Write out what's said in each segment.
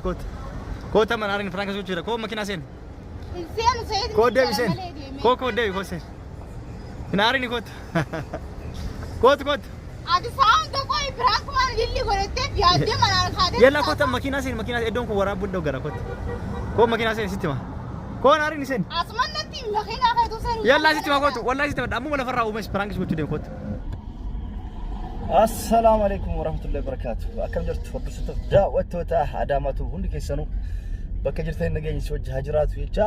Kootu. Kootu amma naarin prank gochuu jira. Koo makiinaa seeni. Hin seenu Sa'iid. Koo deebi seeni. Koo koo deebi koo seeni. Hin aarini kootu. Kootu kootu. Ati saawwan tokko prank waan ililli godhatteef yaaddee manaan kaatee. Yalla kootu makiinaa seeni makiinaa iddoon kun waraabuu danda'u gara kootu. Koo makiinaa seeni sitti hima. Koo naarini seeni. Asuman natti makiinaa keetu seenu. Yalla sitti hima kootu. Wallahi sitti hima. Ammuma lafarraa uumes prank gochuu deemu kootu. Assalaamu alaikum warahmatullahi wabarakatuh. Akkam jirtu hordoftoota daawwattoota Adaamaatu hundi keessanuu bakka jirtan nageenya si wajji haa jiraatu jecha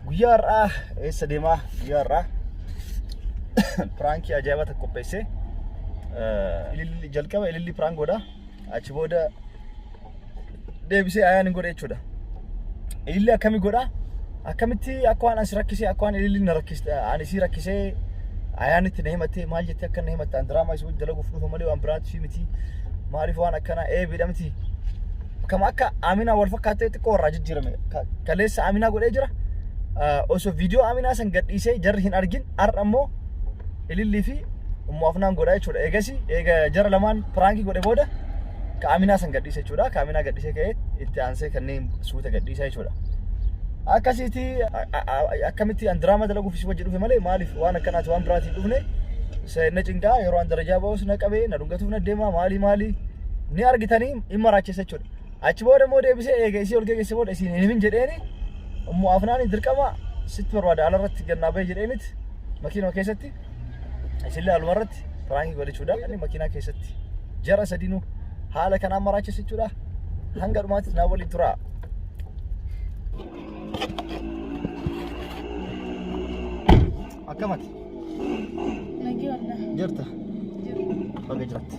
guyyaa har'aa eessa deemaa guyyaa har'aa piraankii ajaa'ibaa tokko qopheessee ililli jalqaba ililli piraank godha achi booda deebisee ayaan hin godhe jechuudha. Ililli akkami godha? Akkamitti akka waan asi rakkisee akka waan ililli na rakkiste ani si rakkisee ayaan itti na himattee maal jettee akka na himatte an diraamaa isii wajji dalaguuf dhufa malee waan biraatti fi miti maaliif waan akkanaa eebiidha miti. Kama akka Aminaa wal fakkaattee xiqqoo irraa jijjiirame kaleessa Aminaa godhee jira. Osoo viidiyoo Aminaa san gadhiisee jarri hin argin har'a immoo ilillii fi ummu afnaan godha jechuudha. Eegasi eega jara lamaan piraankii godhe booda Ka Aminaa san gadhiise jechuudha. Ka Aminaa gadhiisee ka'ee itti aansee kanneen suuta gadhiisa jechuudha. Akkasiiti akkamitti an diraamaa dalaguuf si wajji dhufe malee maaliif waan akkanaati waan biraatiin dhufne na cinqaa yeroo an darajaa ba'us na qabee na dhungatuuf na deema maalii maalii ni argitanii hin maraachisa jechuudha. Achi booda immoo deebisee eega isii ol geesse booda isiin hin himin jedheeni ummu afnaani dirqama sitti barbaada alarratti gannaa bahe jedheenit makiinuma keessatti Isillee alumarratti piraankii godhe jechuudha. Inni makiinaa keessatti jara sadiinuu haala kanaan maraachisa jechuudha. Hanga dhumaatti naa waliin turaa. Akkamati? Nagee wallah. Jirta? Jiru. Baga jiratte.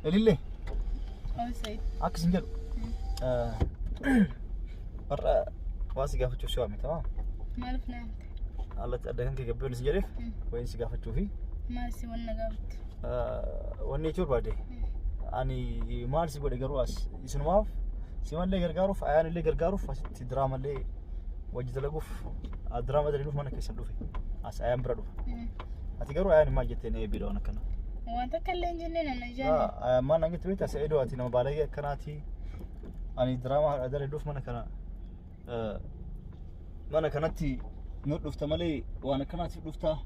Ilillee Ol Sa'iid. akka isin jedhu. Har'a waa si gaafachuuf si waame tamam? Maaliif na waamte? Alatti adda kan kee gabbiyoon si jedheef wayin si gaafachuufi. Maal si wanna gaafatte? Wanni jechuu barbaade ani maal si godhe garuu as isinumaaf simallee gargaaruuf ayaan illee gargaaruuf asitti diraamallee wajji dalaguuf diraama dalaguuf mana keessan dhufe as ayaan bira dhufe. Ati garuu ayaan maal jetteen eebbiidha waan akkana. Waan takka illee hin jennee nana ijaane. Ayaan maal naan jette beektaa Sa'idoo ati nama baalagee akkanaati ani diraamaa haadha dalaguuf mana kana mana kanatti nu dhufta malee waan akkanaatiif dhufta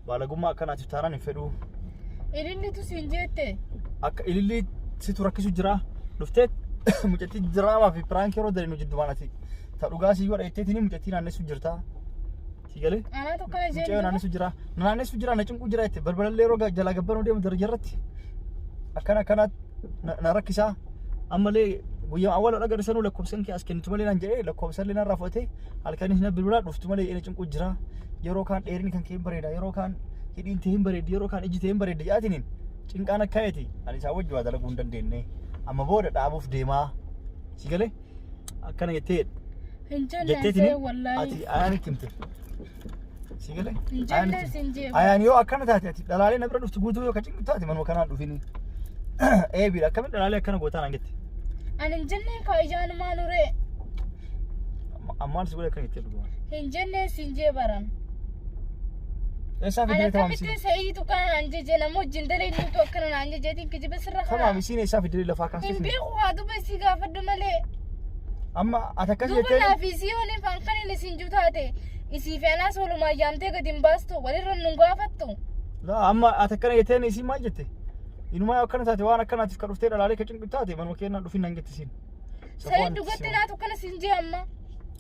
baalagummaa akkanaatiif taanaan hin fedhu Ilillitu siin jette. akka ilillii situ rakkisu jira dhuftee mucattii diraamaa fi piraankii yeroo dalinu jiddumaan ati ta dhugaa sii godha jetteetiin mucattii naannessu jirta si galee Anaa tokko na mucayyoo jeen. naannessu jira naannessu jira na cinqu jira jette balbalallee yeroo jalaa gabbanuu deemu daraja irratti akkana akkanaatti na rakkisaa ammallee guyyaa awwaala dhaga sanuu lakkoofsan kee as kennitu malee naan jedhee lakkoofsa illee narraa fudhatee halkanis na bilbilaa dhuftu malee inni cinqu jira yeroo kaan dheerinni kan kee hin bareeda yeroo kaan hidhiin tee hin bareeddi yeroo kaan iji tee hin bareeddi jedhaatiniin cinqaan akka ta'eeti ani isaa wajji waa dalaguu hin dandeenye amma booda dhaabuuf deemaa si galee akkana jettee Hin jenne jetteetiniin ansee wallaahi. ati ayaanitti himte Si galee? Hin jenne sin jee. Ayaan yoo akkana taate ati dhalaalee na bira dhuftu guutuu yoo ka cinqu taate manuma kanaan dhufini. Eebiidha akkamitti dhalaalee akkana gootaa naan jette. Ani hin jenneen kaa ijaanumaa nuree. Ammaan si godhe akkana jettee dhuguma. Hin jenneen sin jee baran. Eessaa Ani fidee tamaam akkamittiin isiin? sa'iitu kana naan jeje nama wajjin daleenyutu akkana naan jejeetiin kijiba sirra Tamaam kana. isiin eessaa fidee lafaa kaastee Hin fide? beeku haa duba isii gaafadhu malee. Amma ati akkas Duuba jettee naaf isii waliin faan kan inni siin jiru taate isii fi anaas walumaa yaamtee gadi hin baastu walirra nun gaafattu. Laa amma ati akkana jetteen isiin maal jette? Inumaa yoo akkana taate waan akkanaatiif ka dhuftee dhalaalee ka cinqu taate manuma keenyaan dhufin nan jette isiin. Sa'i dhugatti naatu akkana siin jee amma.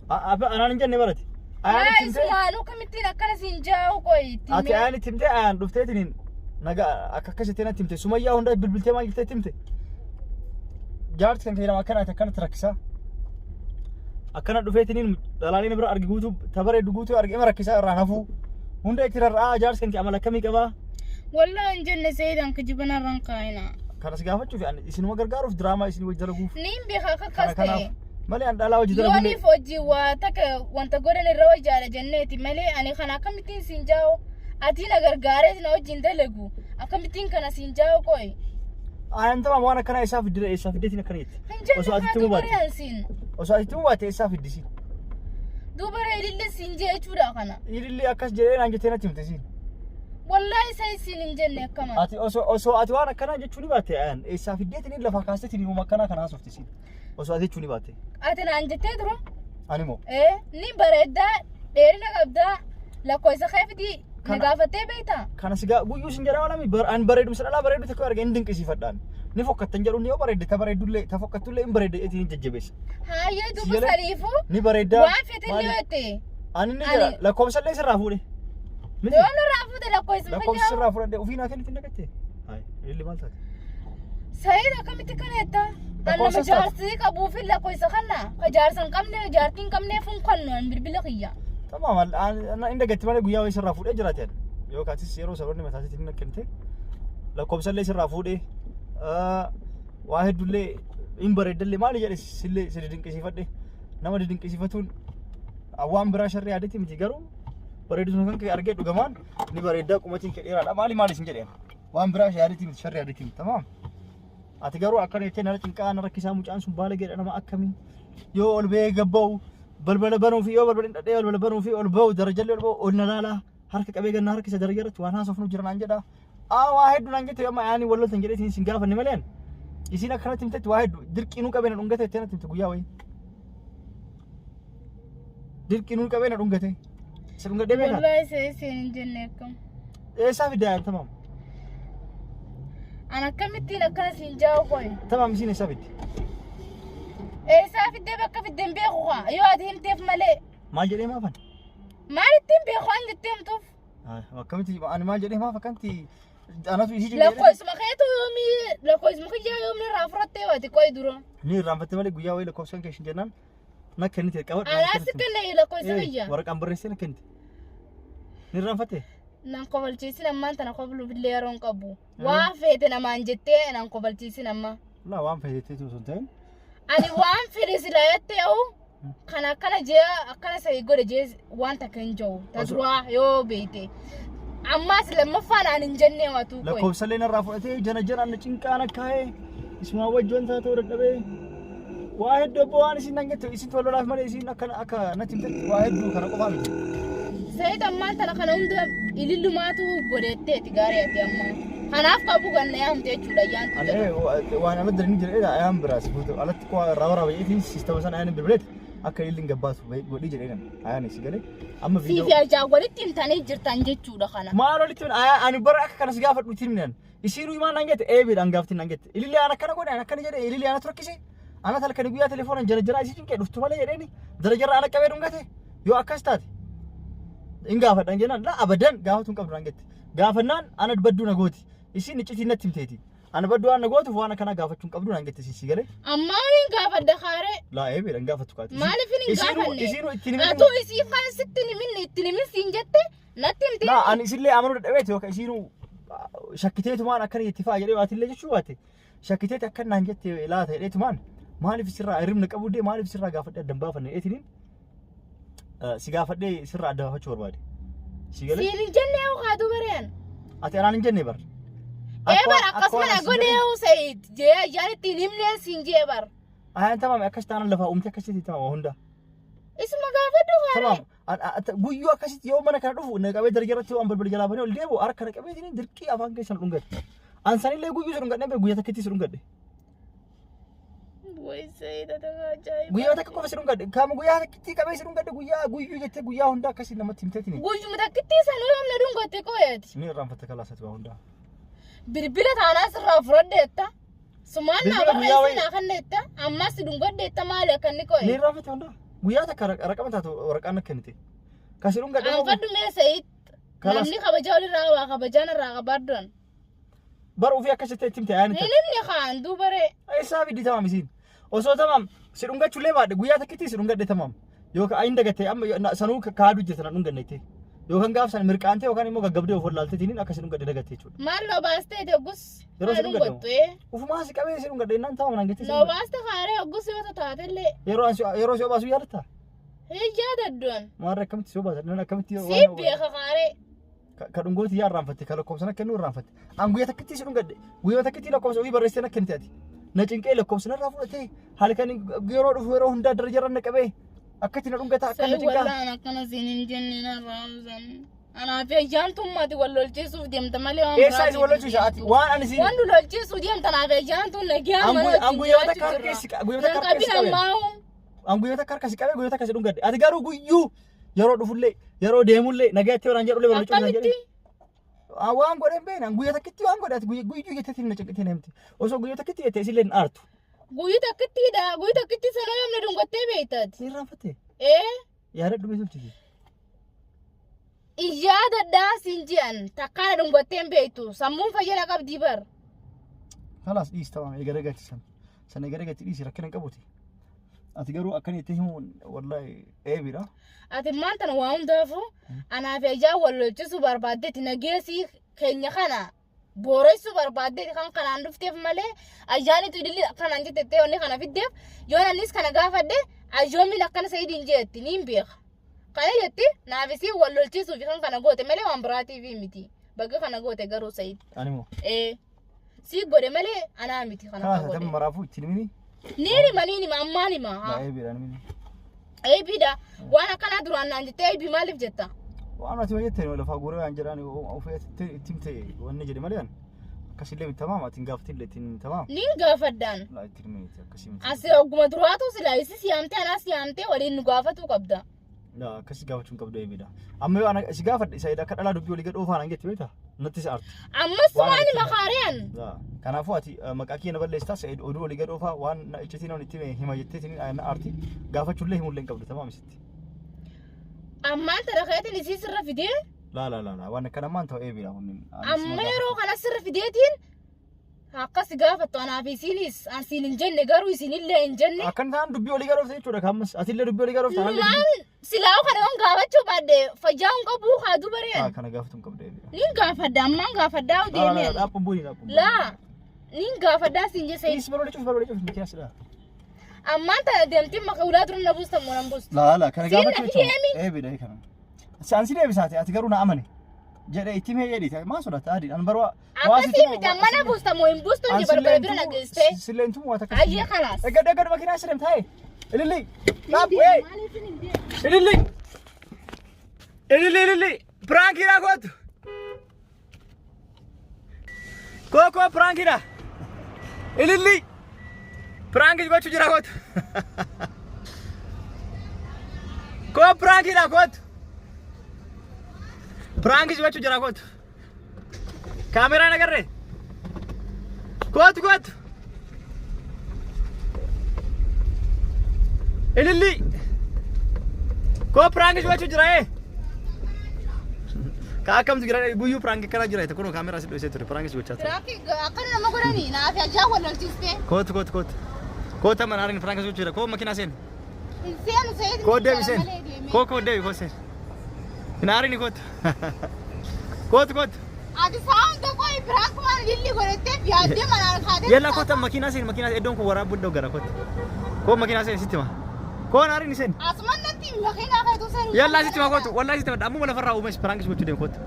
Anaan hin jenne barate. Ayaan Laa itti himtee isumaanuu kamittiin akkana siin jaa'u qoyi itti ati himee. ayaan itti himtee ayaan dhufteetiniin nagaa akka akkas jettee natti himte sumayyaa hunda bilbiltee maal jettee itti himte. Jaarti kan keedama akkana ati akkanatti rakkisaa. Akkana dhufeetiniin dhalaalee bira argi guutuu tabaree guutuu argi ima rakkisaa irraa hafuu. Hunda itti rarra'aa jaarsi kan kee amala akkamii qabaa? Wallaa hin jenne seedan kijiba narran kaayina. Kana si gaafachuuf ani isinuma gargaaruuf diraamaa isin wajji dalaguuf. Niin beeka akka Kana akkas ta'e. kanaaf malee an dhalaa wajji dalaguun Yooniif hojii waa takka wanta godhan irra wayyaadha jenneeti malee ani kana akkamittiin siin jaa'u ati na gargaaree na wajjin dalagu akkamittiin kana siin jaa'u qoy. Ayan tamam waan akkanaa eessaa fiddira eessaa fiddeetiin akkana jette. Hin jenne Osoo ati haa itti mubaatte. dubaree ansiin. Osoo ati itti mubaatte eessaa fiddisiin. Dubaree ilillee siin jee jechuudha kana. Ilillee akkas jedhee naan jettee natti himte siin. Wallaahi isa isiin hin jenne akkama. Ati osoo ati waan akkanaa jechuu ni baatte ayaan eessaa fiddeetiin lafaa kaasteetiin himuma akkanaa kana haasofti siin. Osoo ati jechuu ni baatte. Ati naan jettee dura. Ani moo. Ee ni bareeddaa dheerina qabdaa lakkoofsa kee fidii na gaafattee beektaa? Kana sigaa guyyuu sin jedhaa walami an bareedumsa dhalaa bareedu tokko arge hin dinqisiifadhaan. Ni fokkattan jedhu ni yoo bareedde ta bareeddullee ta fokkatullee hin bareedde jeetiin hin jajjabeessa. Hayyee duuba Sigalee? saniifuu Ni bareeddaa. waan feetillee maali? yoo jette. Ani ni jedha lakkoofsallee sirraa fuudhe. Miti Yoom narraa fuute lakkoofsa lakkoofsa fayyaa? sirraa fudhadhe ofii naa kennitti naqatte. Hayi ililli maal taate? Sa'iid akkamitti kana jetta? An nama Lakkoofsa isaati. jaarsii qabuu fi lakkoofsa kana ka jaarsa hin qabne jaartii hin qabneef hin kennu an bilbila kiyya. Tamaam inni dagatti malee guyyaa wayii sirraa fuudhee jiraate ani. Yookaatis yeroo sababni mataa isaatiin hin kennite lakkoofsallee sirraa fuudhee waa hedduullee hin bareeddallee maali jedhe sillee si dinqisiifadhe nama dinqisiifatuun waan biraa sharrii yaadetti miti garuu bareedu kan kee argee dhugamaan ni bareeddaa qumatiin kee dheeraadha maali maali sin jedheen waan biraa yaadetti miti sharrii yaadetti miti tamaam. Ati garuu akkana jettee nara cinqaa nara rakkisaa mucaan sun baala geedha nama akkamii yoo ol ba'ee gabba'u balbala banuu fi yoo balbala hin dhadhee balbala banuu fi ol ba'u darajallee ol ba'u ol na laalaa harka qabee gannaa harkisa daraja irratti waan haasofnu jira naan jedha. Aa waa hedduu naan jette amma yaani wal loltan jedhee isin gaafanne malee isiin akkanatti himtetti waa hedduu dirqii nuu qabee na dhungate jettee natti himte guyyaa wayii. Dirqii nuu qabee na dhungate. Isa dhungadhee beekaa? Wallaahi isa isiin hin jenne akkam. Eessaa fidde ayaan tamaam? An akkamittiin akkana siin jaa'u qoy. Tamaam isiin eessaa fidde? Eessaa fiddee bakka fidde hin beeku kaa yoo ati himteef malee. Maal jedhee maafan? Maal ittiin beeku an jettee himtuuf? Akkamitti ani maal jedhee maaf akkanatti anatu isii jedhee Lakkoofsuma keetu yoomii lakkoofsuma kiyyaa yoomii irraa fudhattee waati qoy dura. Ni irraanfatte malee guyyaa wayii lakkoofsa kan keeshin jennaan na kennite qabadhu. Anaa si kenne lakkoofsa kiyya. Waraqaan barreessee na kennite. Ni irraanfatte? Nan kofalchiisin ammaan tana kofluuf illee yeroo hin qabu. Waa feete namaan jettee nan kofalchiisin amma. Laa waan feeteetti osoo hin ta'in. Ani waan fedhe silaa jettee hoo kan akkana jee akkana sa'i godhe jee waan takka hin jiru. Ta duraa yoo beekte. Ammaas lammaffaan aan hin jennee waatu qoy. Lakkoofsallee narraa fudhatee jana janaan na cinqaan akkaa'ee isumaa wajji wanta ta'uu dadhabee waa hedduu abboo waan isin nan jette isin tololaaf malee isin akka akka natti himtetti waa hedduu kana qofaa miti. Sayid ammaan tana kana hunda ilillumaatu godhetteeti gaarii ati ammaa. Kanaaf qabu ganna yaamte jechuudha ayyaantu Ani jedha. waan ala daranii jedhee ayaan biraas alatti koo irraa waraaba jedheetiin siistama sana ayaan bilbileeti akka ililliin gabbaatu godhii jedhee nama ayaan si galee amma Siif viidiyoo. ajaa walitti himtanii jirtan jechuudha kana. Maal walitti ani bara akka kanas gaafadhu ittiin himnan. Isiinuu maal naan jette eebiidhaan gaaftiin naan jette. Ilillee aan akkana godhe aan akkana jedhe ilillee anatu rakkise. Anat halkanii guyyaa telefoonaan jara jaraa isii cinqee dhuftu malee jedheeni jara jara ana qabee dhungate yoo akkas taate hin gaafadhan jennaan laa abadan gaafatu hin qabdu naan jette. Gaafannaan ana badduu na gooti. Isiin iccitiin natti himteeti. Ana badduu waan na gootuuf waan akkanaa gaafachuu hin qabdu naan jette isiin si galee. Ammaa hin gaafadha kaaree. Laa eebiidhaan gaafattu kaati. Maaliif hin gaafanne? Isiinuu ittiin himin. Atuu isii kan sitti hin himinne ittiin himin siin jette natti himte. Laa ani isillee amanuu dadhabeeti yookaan isiinuu shakkiteetumaan akkana jetti fa'a jedhee waatillee jechuu baate shakkiteeti akka naan jette laata jedheetumaan maaliif sirraa hirribna qabuu dee maaliif sirraa gaafadhee addan baafanne jedheetiniin si gaafadhee sirraa adda baafachuu barbaade. Si galee? Siin hin jenne yoo kaatu bareen. Ati anaan hin jenne bar. Ee bar akkasuma na godhee yoo sayid jee ayyaan ittiin himnee siin jee bar. Ayaan tamaam akkas taanaan lafaa uumte akkasitti tamaam hunda. Isuma gaafadhu kaaree. Tamaam Guyyuu akkasitti yoo mana kana dhufu na qabee dargee irratti waan balbala jalaa banee ol deebi'u harka na qabeetiin dirqii afaan keessa na dhungate. An sanillee guyyuu si dhungadhee beeku guyyaa takkitti si dhungadhe. Way sayida taka ajaa'iba. Guyyaa takka qofa si dhungadhe. Kaama guyyaa takkitti qabee si dhungadhe guyyaa guyyuu jettee guyyaa hundaa akkasii namatti himteetiin. Guyyuma takkitti sanuu yoom na dhungatte qoyati. Ni irraanfatte kalaasati waa hundaa. Bilbila taanaa sirraa fudhadheetta. Sumaan naa Bilbila guyyaa barreessee wayii- naa kenneetta. Ammas si dhungadheetta maali akka inni Ni qoye. irraanfatte hundaa. Guyyaa takka raqama taatu waraqaan akka kennite. Kasi dhungadhe immoo Qaanfadhu mee Sayid. Kalas. Namni kabajaa walirraa qabaa kabajaan irraa qabaaddoon. Bara ofii akkasitti itti himte ayaan Hin himne kaan duubaree. Eessaa fiddi tamaam isiin. Osoo tamaam si dhungachullee baadhe guyyaa takkitti si dhungadhe tamaam. Yookaan ayin dagatte amma sanuu kaaduu jirta na dhunganne itti. Yookaan gaaf san mirqaantee yookaan immoo gaggabdee of wallaalteetiin akka si dhungadhe dagatte jechuudha. Maal loo baastee hoggus Yeroo si haa dhungadhe dhungattu ee. Ufumaa si qabee si dhungadhe innaan tamaam naan jettee si Loo dhungadhe. baaste kaaree hoggus yoo taatellee. Yeroo an yeroo si obaasu yaadatta? Hin yaadaddoon. Maarree akkamitti si obaasa? Nan akkamitti Si beeka kaaree. Ka dhungooti yaa irraanfatte ka lakkoofsa na kennuu irraanfatte. An guyyaa takkitti si dhungadhe guyyaa takkitti lakkoofsa ofii barreessitee na kennite ati. Na cinqee lakkoofsa narraa fudhatee halkan yeroo dhufu yeroo hundaa darajarra na qabee akkatti na dhungata akka na Sai cinqaa. wallaan akkana siin hin jenne narraa obsan. Anaa fi ayyaantummaati wal lolchiisuuf deemta malee waan Eessaa isin wal lolchiisa ati waan ani si Waan nu lolchiisuu deemta anaa fi ayyaantuun nagaa An mana guyyaa- an wajjin guyyaa jiraachuu takka jirra. harka si- guyyaa takka Nan harka si qabin qabe. ammaa'u. An guyyaa takka harka si qabee guyyaa takka si dhungadhe. Ati garuu guyyuu yeroo dhufullee yeroo deemullee nagaatti waan jedhullee wal lolchiisa Akkamitti? jedhee. Waan godhe hin beekne. An guyyaa takkitti waan godhe ati guyyuu jetteetiin na cinqitee na himte. Osoo guyyaa takkitti jettee isillee hin aartu. Guyyaa takkittiidha. Guyyaa takkitti sanoo yoomna dhungattee beektaati. Si irraanfatte? Ee. Yaadadhu mee tolchiti. Yaadadhaa siin je'an takkaa na dhungattee hin beektu. Sammuun fayyana qabdii bar. Kalaas dhiisi tamam eegale gachi san. San eegale gachi dhiisi rakkina hin qabuti. Ati garuu akkana itti himuun wallahi eebidha. Ati maal tana waa hundaafuu anaa fi ajaa wal lolchisuu barbaaddeeti nageesii keenya kana booressuu barbaaddeeti kan kanaan dhufteef malee ayyaanitu ililli akkanaan jettettee wanni kana fiddeef yoon anis kana gaafadhe ayyoomiin akkana sa'idiin jeetti niin beeka. Kana jetti naaf isii wal lolchiisuuf kan kana goote malee waan biraatiif miti. Baga kana goote garuu sa'id. Ani moo. Ee sii godhe malee anaa miti kana Kalaas kan godhe. ati maraafuu itti himini. Niin hima niin hima ammaan hima. Laa eebidha ani mini. Eebiidha waan akkanaa duraan naan jettee eebii maaliif jetta? Waan ati jettee lafaa guuree waan jedhaan ofii itti himte wanni jedhe malee akkasillee miti tamaam ati hin gaafatillee ittiin tamaam. Niin gaafadhaan. Laa itti himte akkasii miti. As ogguma duraatu silaa isi siyaamtee anaa siyaamtee waliin nu gaafatuu qabda. Laa akkasii gaafachuu hin qabdu eebidha. Amma yoo ana si gaafadhe isa akka dhalaa dubbii walii gad oofaan an jetti beektaa? Natti si aarti. Ammas Waan waan itti makaariyaan. Laa kanaafuu ati maqaa kiyya na balleessitaa Sa'id oduu walii gad oofaa waan na iccitii namni itti hime hima jetteetiin na aarti gaafachuullee himullee hin qabdu tamaam isitti. Ammaan tana keetiin isii sirra fidee Laa laa laa laa waan akkana ammaan ta'u eebidha kunniin. amma yeroo kana sirra fideetiin akkas gaafattu anaaf isiinis an siin hin jenne garuu isinillee hin jenne. Akkan ta'an dubbii olii gara oofte jechuudha kaammas atillee dubbii olii gara oofte anallee Numaan silaa'u kana yoon gaafachuu baadhe fayyaa hin qabu haa dubbii- dubareen. Ah, kana gaafatu hin qabdu eebidha. Nin gaafadha ammaan gaafadhaa Laa laa laa deemeen. dhaabbuun buuni dhaabbuun. Laa nin gaafadhaa siin jesse. Dhiis baloolee cufi baloolee cufi mikiyaas dha. Ammaan tana deemtiin maka ulaa dura na buusta moo nan buusta. Laa laa kana Siin gaafachuu na jechuudha. heemi. Eebidha kana. Saan si deebisaate ati garuu na amane. Jedhee itti himee jedhiite maa sodaata adiidha an baruu Akkasii miti amma na buusta moo hin buustu hin balbala bira na geessite. Silleen tumu waa takka. Ayyee kalaas. Eeggadhu eeggadhu makiinaa si deemta hee. Ililli. Dhaab ee. Ililli. Ililli ililli. Piraankiidha kootu. Koo koo piraankiidha. Ililli. Piraankii gochuu jira kootu. Koo piraankiidha kootu. Piraankii gochuu jira kootu. Kaameraan agarree? Kootu kootu. Ililli. Koo piraankii gochuu jira ee. Ka akkamtu jira guyyuu piraankii akkana jira kunoo kaameraa si dhoysee ture piraankii gochaa ture. Piraanki akkana nama godhanii naaf ajaa wal lolchiste. Kootu kootu kootu. Kootu amma naariin piraankii gochuu jira koo makiinaa seeni. Hin seenu seetiin. Koo deebi seen. Koo koo deebi koo seen. Hin aarini kootu. Kootu kootu. Ati sa'a hunda qoyi piraankumaan lilli godhatteef yaaddee manaan kaatee. Yalla kootu makiinaa seen makiinaa iddoon kun waraabuu iddoo gara kootu. Koo makiinaa seen sitti hima. Koo hin aarini seen. Asuman natti makiinaa keetu seenu. Yalla sitti hima kootu wallahi sitti hima ammuma lafarraa uumes piraankis gochuu deem kootu.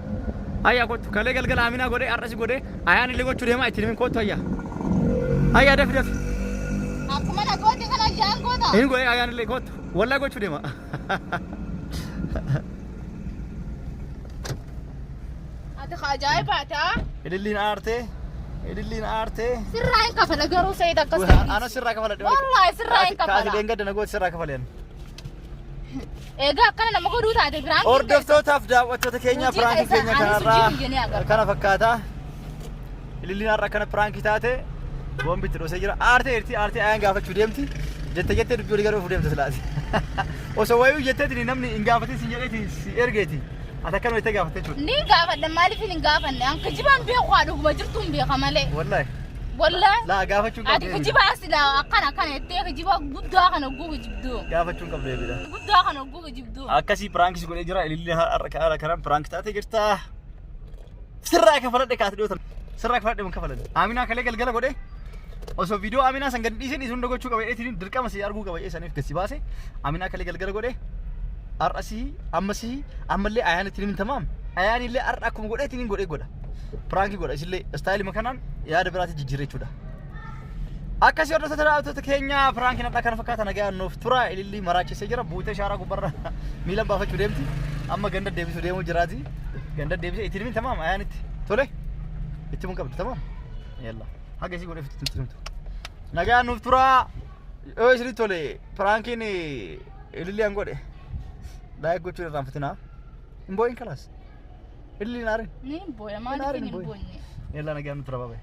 Hayya kootu kalee galgala Aminaa godhee har'as godhee ayaan illee gochuu deema itti himin kootu hayya. Hayya dafi dafi. Akkuma na goote kana jaan goota. Hin godhee ayaan illee kootu wallahi gochuu deema. Ati ka ajaa'ibaati haa. Ililliin aartee. Ililliin aartee. Sirraa hin kafala garuu sayid akkas Ana sirraa kafaladhe. Wallaahi sirraa hin Kaati kafala. dheengadda na goote sirraa kafaleen. Egaa akkana nama godhuu taate biraan. Hordoftootaaf daawwattoota keenya Hojii piraankii keessan keenya anis kanarraa hojii biyya ni agarra. kana fakkaata. Ililliin har'a akkana piraankii taate boombitti dhoosee jira. Aartee jirti aartee ayaan gaafachuu deemti. Jette jettee dubbii olii gara ofu deemte silaati. Osoo wayuu jetteetiin namni hin gaafatin sin jedheeti si ergeeti. Ati akkanuma jettee gaafatte jechuudha. Ni gaafadha maaliif hin gaafanne? An kijibaan beeku haa dhuguma jirtu hin beeka malee. Wallaahi. Wallaahi. Laa gaafachuu hin Ati qabdu. kijibaa silaa akkana akkana jettee kijiba guddaa kana hogguu kijibduu. Gaafachuu hin qabdu eebidha. Guddaa kana hogguu kijibduu. Akkasii piraankii si godhee jira. Ililliin har'a haala kanaan piraankii taatee jirta. Sirraa kafaladhe kaati dhiyootan. Sirraa kafaladhe mun kafaladhe. Aminaa kalee galgala godhe. Osoo viidiyoo Aminaa san gadi dhiisin isin hunda gochuu qaba jedheetiin dirqama si arguu qaba jedhee saniif gadi si baase. Aminaa kalee galgala godhe. Har'a si amma si ammallee ayaan ittiin hin tamaam. Ayaan illee har'a akkuma godheetiin hin godhee godha. Piraankii godha isillee istaayilima kanaan yaada biraatti jijjiirre jechuudha. Akkasii hordoftoota daawwattoota keenya piraankiin har'a kana fakkaata nagaan nuuf tura ilillii maraachisee jira buutee shaaraa gubbarra miilan baafachuu deemti. Amma ganda deebisuu deemuu jiraati. Ganda deebisee itti himin tamaam ayaanitti. Tole. Itti himuun qabdu tamaam. Yalla. Haga isii godheef itti himtu. Nagaan nuuf turaa. Yoo isinii tole prankiin ililli an godhe. Like gochuun irraanfatinaa. Hin boo'in kalaas. Ililli hin aarin. Ni booya Hin maaliif aarin hin boo'in. boonye? Yalla nagaan nuuf turaa baabee.